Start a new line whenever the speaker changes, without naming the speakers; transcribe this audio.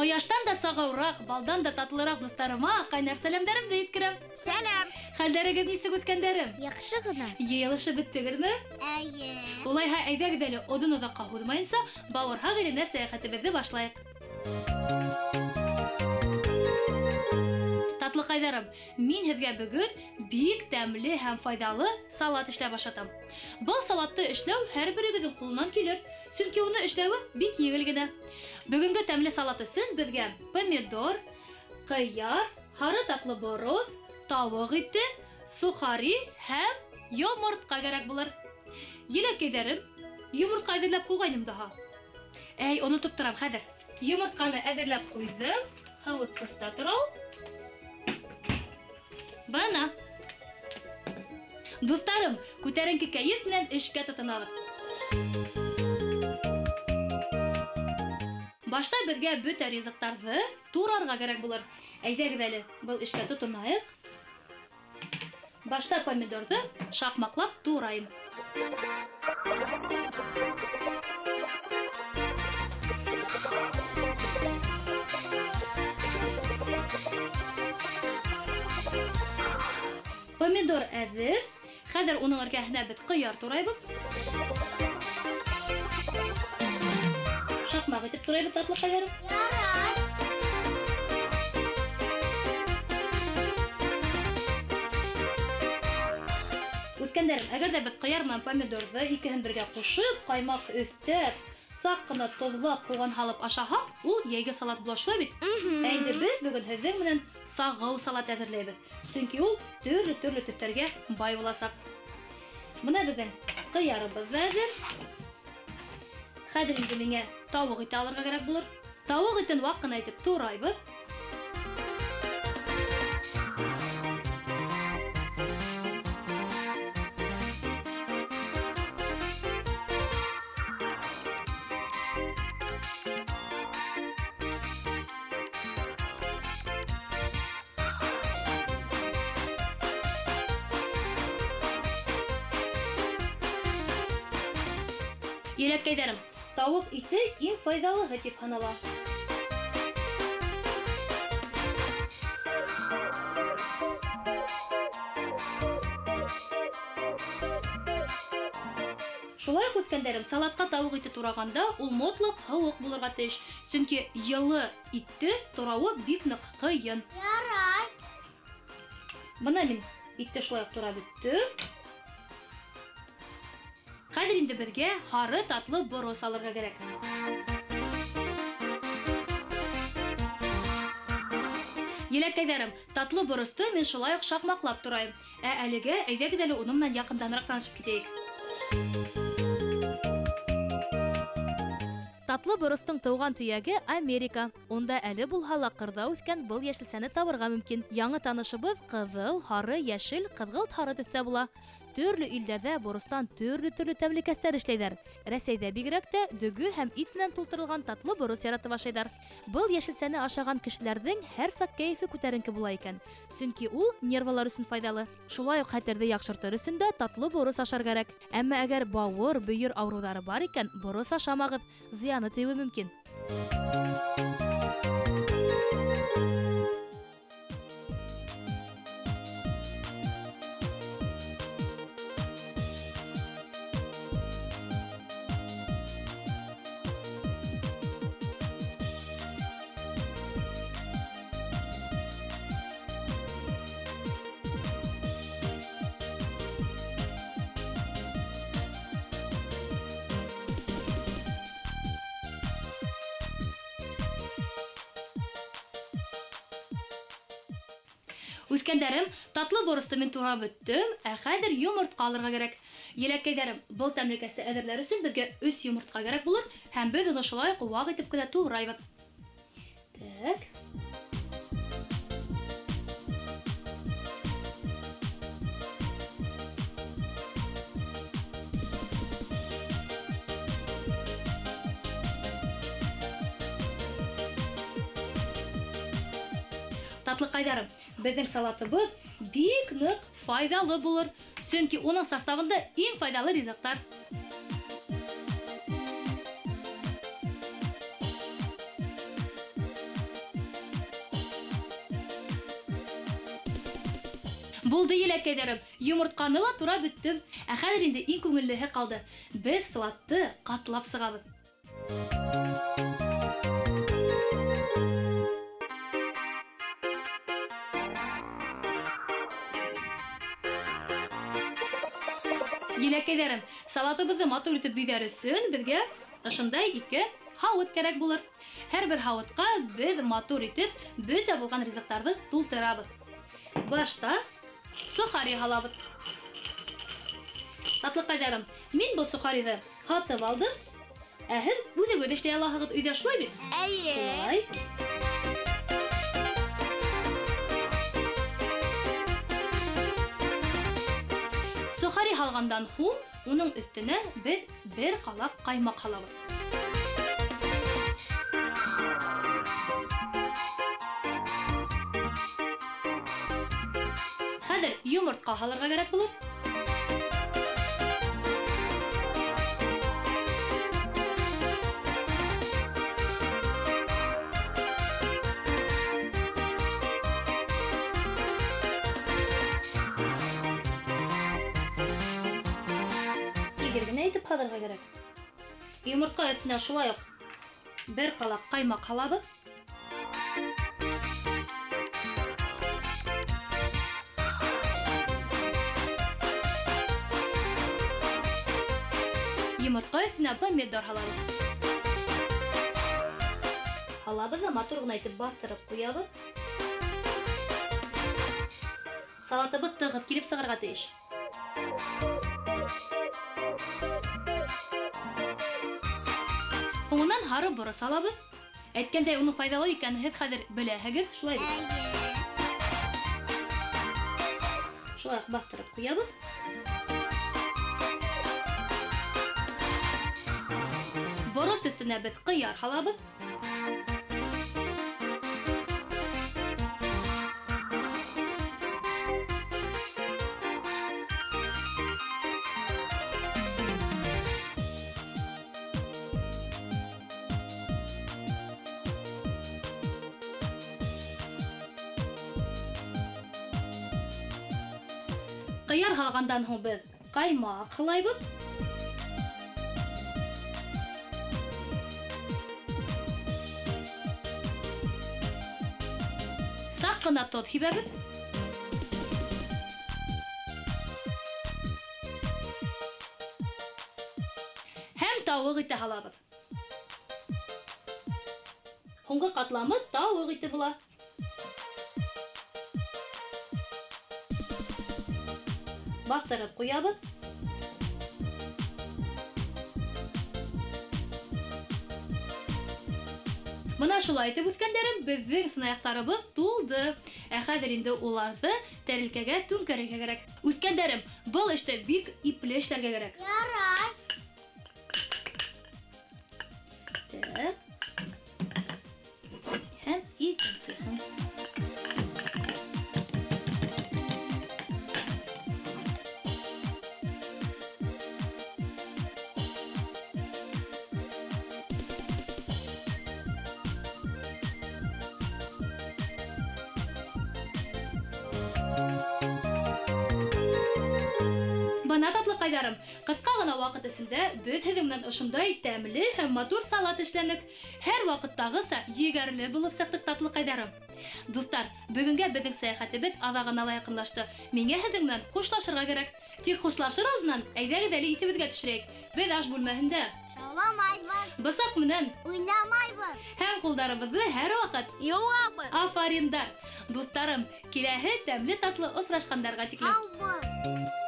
Ҡояштан да сағыуыраҡ, балдан да татлыраҡ дуҫтарыма ҡайнар сәләмдәремде еткерәм.
Сәләм!
Хәлдәрегеҙ нисек, үткәндәрем?
Яҡшы ғына.
Йыйылышып бөттөгөҙмө?
Эйе.
Улайһа, әйҙәгеҙ әле оҙон оҙаҡҡа һуҙмайынса, бауырһаҡ иленә сәйәхәтебеҙҙе башлайыҡ. Татлыҡайҙарым, мин һеҙгә бөгөн бик тәмле һәм файҙалы салат эшләп ашатам. Был салатты эшләү һәр берегеҙҙең ҡулынан килер, сөнки уны эшләүе бик еңел генә. Бөгөнгө тәмле салат өсөн беҙгә помидор, ҡыяр, һары татлы борос, тауыҡ ите, сухари һәм йомортҡа кәрәк булыр. Еләкәйҙәрем, йомортҡа әҙерләп ҡуйғайным даһа. Әй, онотоп торам хәҙер. Йомортҡаны әҙерләп ҡуйҙым, һыуытҡыста тора ул. Бына. Дуҫтарым, күтәренке кәйеф менән эшкә тотонабыҙ. Башта беҙгә бөтә ризыҡтарҙы турарға кәрәк булыр. Әйҙәгеҙ әле, был эшкә тотонайыҡ. Башта помидорҙы шаҡмаҡлап турайым. Помидор әҙер. Хәҙер уның эргәһенә беҙ ҡыяр турайбыҙ. Шаҡмаҡ итеп турайбыҙ, татлыҡайҙарым.
Ярай.
Үткәндәрем, әгәр ҙә беҙ ҡыяр менән помидорҙы икеһен бергә ҡушып, ҡаймаҡ өҫтәп, саҡ ҡына тоҙлап, һуған һалып ашаһаҡ, ул йәйге салат була, шулай бит? Ә инде беҙ бөгөн һеҙҙең менән сағыу салат әҙерләйбеҙ. Сөнки ул төрлө-төрлө төҫтәргә бай буласаҡ. Бына беҙҙең ҡыярыбыҙ ҙа әҙер. Хәҙер инде миңә тауыҡ ите алырға кәрәк булыр. Тауыҡ итен ваҡ ҡына итеп турайбыҙ. Еләкәйҙәрем, тауыҡ ите иң файҙалыһы тип һанала. Шулай уҡ, үткәндәрем, салатҡа тауыҡ ите турағанда ул мотлаҡ һыуыҡ булырға тейеш, сөнки йылы итте турауы бик ныҡ ҡыйын.
Ярай.
Бына мин итте шулай уҡ турап бөттөм. Хәҙер инде беҙгә һары татлы борос алырға кәрәк. Еләкәйҙәрем, татлы боросто мин шулай уҡ шаҡмаҡлап турайым. Ә әлегә әйҙәгеҙ әле уның менән яҡынданыраҡ танышып китәйек. Татлы боростың тыуған төйәге Америка. Унда әле булһа ла ҡырҙа үҫкән был йәшелсәне табырға мөмкин. Яңы танышыбыҙ ҡыҙыл, һары, йәшел, ҡыҙғылт һары төҫтә була. Төрлө илдәрҙә боростан төрлө-төрлө тәмлекәстәр эшләйҙәр. Рәсәйҙә бигерәк тә дөгө һәм ит менән тултырылған татлы борос яратып ашайҙар. Был йәшелсәне ашаған кешеләрҙең һәр саҡ кәйефе күтәренке була икән. Сөнки ул нервалар өсөн файҙалы. Шулай уҡ хәтерҙе яҡшыртыр өсөн дә татлы борос ашар кәрәк. Әммә әгәр бауыр, бөйөр ауырыуҙары бар икән, борос ашамағыҙ, зыяны тейеүе мөмкин. Үткәндәрем, татлы боросто мин турап бөттөм, ә хәҙер йомортҡа алырға кәрәк. Еләкәйҙәрем, был тәмлекәсте әҙерләр өсөн беҙгә 3 йомортҡа кәрәк булыр, һәм беҙ уны шулай уҡ ваҡ итеп кенә турайбыҙ. Так. Татлыҡайҙарым, беҙҙең салатыбыҙ бик ныҡ файҙалы булыр, сөнки уның составында иң файҙалы ризыҡтар. Булды, еләкәйҙәрем, йомортҡаны ла тура бөттөм. Ә хәҙер инде иң күңеллеһе ҡалды. Беҙ салатты ҡатлап сығабыҙ. Еләкәйҙәрем, салатыбыҙҙы матур итеп биҙәр өсөн беҙгә ошондай 2 һауыт кәрәк булыр. Һәр бер һауытҡа беҙ матур итеп бөтә булған ризыҡтарҙы тултырабыҙ. Башта сухари һалабыҙ. Татлыҡайҙарым, мин был сухариҙы һатып алдым. Ә һеҙ үҙегеҙ эшләй алаһығыҙ өйҙә, шулай бит?
Эйе.
Шулай. Сухари һалғандан һуң уның өҫтөнә беҙ бер ҡалаҡ ҡаймаҡ һалабыҙ. Хәҙер йомортҡа һалырға кәрәк булыр. Итеп һалырға кәрәк. Йомортҡа өҫтөнә шулай уҡ бер ҡалаҡ ҡаймаҡ һалабыҙ. Йомортҡа өҫтөнә помидор һалабыҙ. Һалабыҙ ҙа матур ғына итеп баҫтырып ҡуябыҙ. Салатыбыҙ тығыҙ килеп сығырға тейеш. Һуңынан һары борос һалабыҙ. Әйткәндәй, уның файҙалы икәнен һеҙ хәҙер беләһегеҙ, шулай бит? Шулай уҡ баҫтырып ҡуябыҙ. Борос өҫтөнә беҙ ҡыяр һалабыҙ. Ҡыяр һалғандан һуң беҙ ҡаймаҡ һалайбыҙ. Саҡ ҡына тоҙ һибәбеҙ. Һәм тауыҡ ите һалабыҙ. Һуңғы ҡатламы тауыҡ ите була. Баҫтырып ҡуябыҙ. Бына шулай итеп, үҫкәндәрем, беҙҙең сынаяҡтарыбыҙ тулды. Ә хәҙер инде уларҙы тәрилкәгә түңкәрергә кәрәк. Үҫкәндәрем, был эште бик ипле эшләргә кәрәк.
Ярай.
Так. Һәм икенсеһен. Бына, татлыҡайҙарым, ҡыҫҡа ғына ваҡыт эсендә беҙ һеҙҙең менән ошондай тәмле һәм матур салат эшләнек. Һәр ваҡыттағыса егәрле булып сыҡтыҡ, татлыҡайҙарым. Дуҫтар, бөгөнгә беҙҙең сәйәхәтебеҙ аҙағына ла яҡынлашты. Миңә һеҙҙең менән хушлашырға кәрәк. Тик хушлашыр алдынан әйҙәгеҙ әле иҫебеҙгә төшөрәйек. Беҙ аш бүлмәһендә
Шауламайбыҙ,
бысаҡ менән
уйнамайбыҙ,
һәм ҡулдарыбыҙҙы һәр ваҡыт
йыуабыҙ.
Афариндар! Дуҫтарым, киләһе тәмле татлы осрашҡандарға тиклем.
Һау бул.